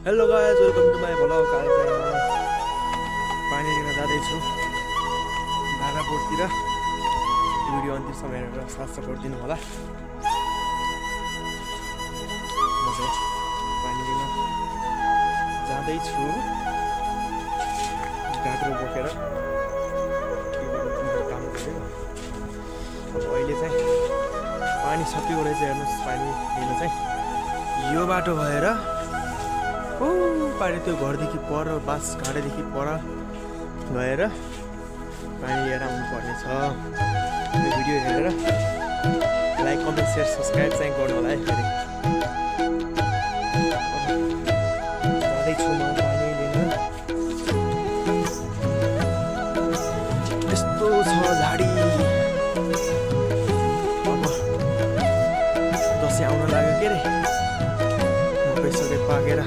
Hello guys, welcome to my vlog. आज चाहिँ म पानी लिन जाँदैछु भाडापोटतिर। भिडियो अन्तिमसम्म हेरेर साथ सपोर्ट दिनु होला। म चाहिँ पानी लिन जाँदैछु गाग्रो बोकेर। काम गर्यो। अब अहिले चाहिँ पानी सकिएको रहेछ। हेर्नुहोस्, पानी लिन चाहिँ यो बाटो भएर पानी त्यो घरदेखि पर बास घाँडेदेखि पर गएर पानी लिएर आउनु पर्नेछ। यो भिडियो हेरेर लाइक, कमेन्ट, सेयर, सब्सक्राइब चाहिँ गर्नु होला है। जाँदैछु म पानी लिन। यस्तो छ झाडी। अब दसैँ आउन लाग्यो के अरे। मकै सबै पाकेर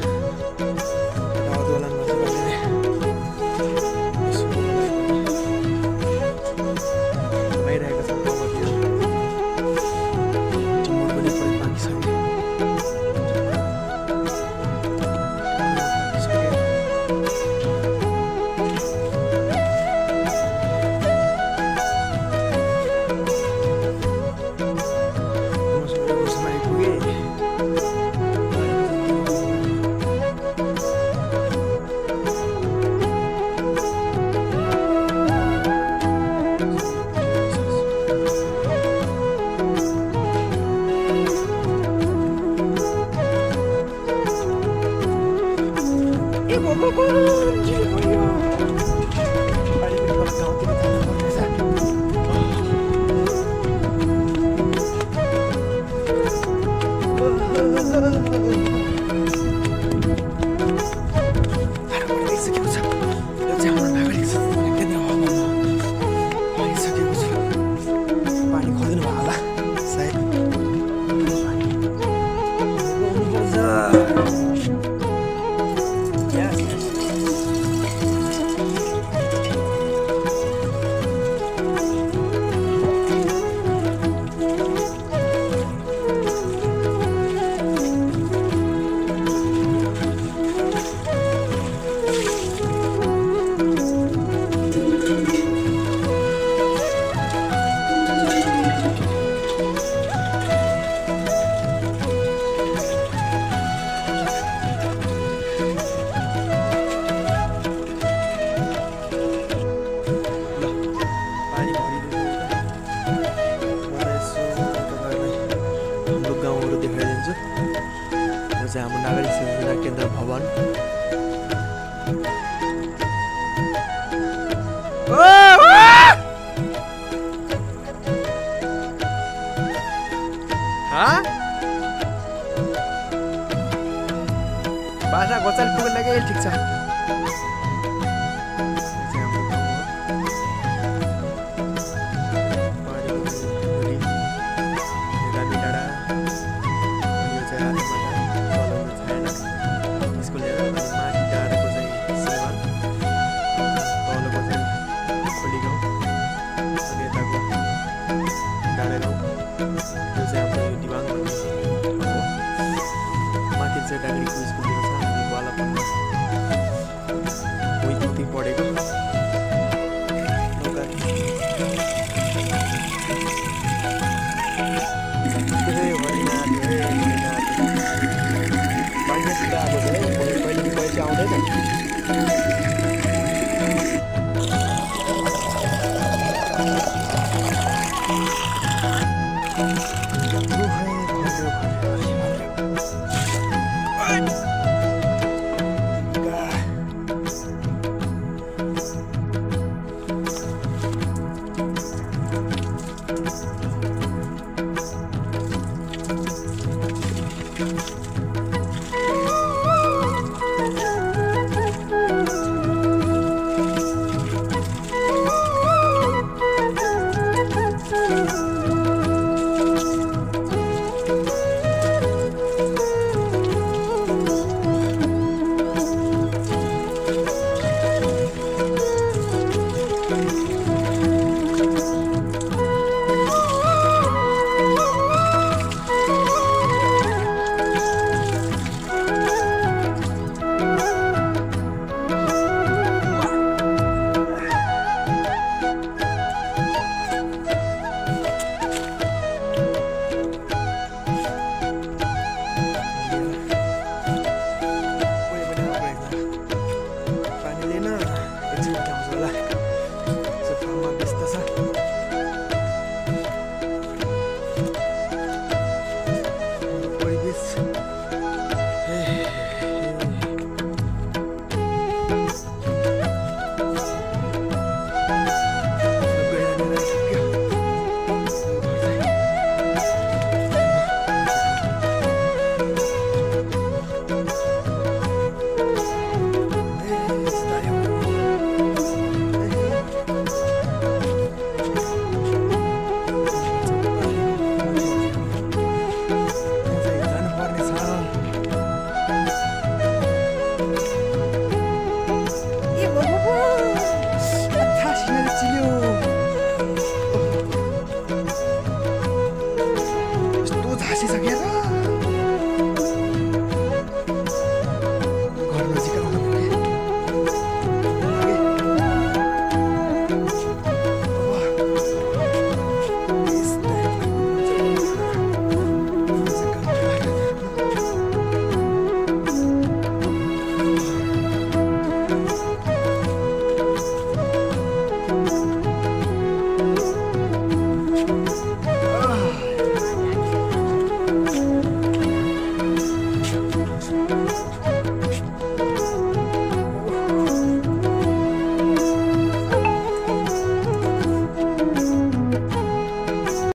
हाम्रो नागरिक सेवा केन्द्र भवन। बाजा घोचाल पुग्न लागि ठिक छ।